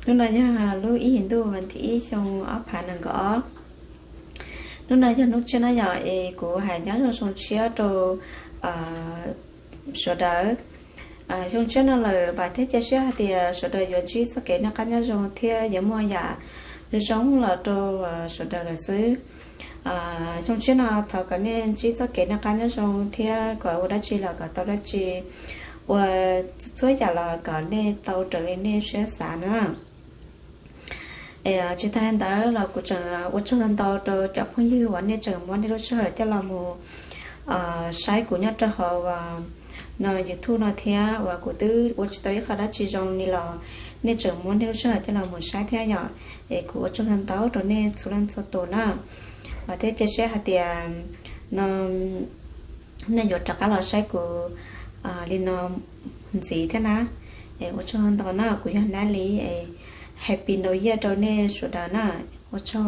Hnub no yog lub ib hlis ntuj vas thib ib xyoo ob phav nees nkaum ob. Hnub no yog hnub tshiab no yom, es kuv hais nyob zoo xyoo tshiab rau sawv daws. Xyoo tshiab no lawm vam thiab cia siab hais tias sawv daws yuav ntsib txoj kev noj qab nyob zoo thiab yuav muaj yam zoo los rau sawv daws lawm xwb. Xyoo tshiab no thov kom nej ntsib txoj kev noj qab nyob zoo thiab kom ua dab tsi los kom tau dab tsi, ua txhua yam los kom nej tau raws li nej siab xav na. Tsis tas li ntawd los kuv tseem ua tsaug ntau rau cov phooj ywg uas nej tseem muab nej lub sij hawm coj los mus saib kuv nyob rau hauv no YouTube no thiab uas kuv twb ua tsis tau ib qho dab tsi zoo li los nej tseem muab nej lub sij hawm coj los mus saib thiab yom. Es kuv ua tsaug ntau rau nej txhua leej txhua tus na. Vam thiab cia siab hais tias no nej yuav rov qab los saib kuv li no ntxiv thiab na. Es ua tsaug ntau na, kuv yog Nab Li es Happy New Year rau nej sawv daws na. Ua tsaug.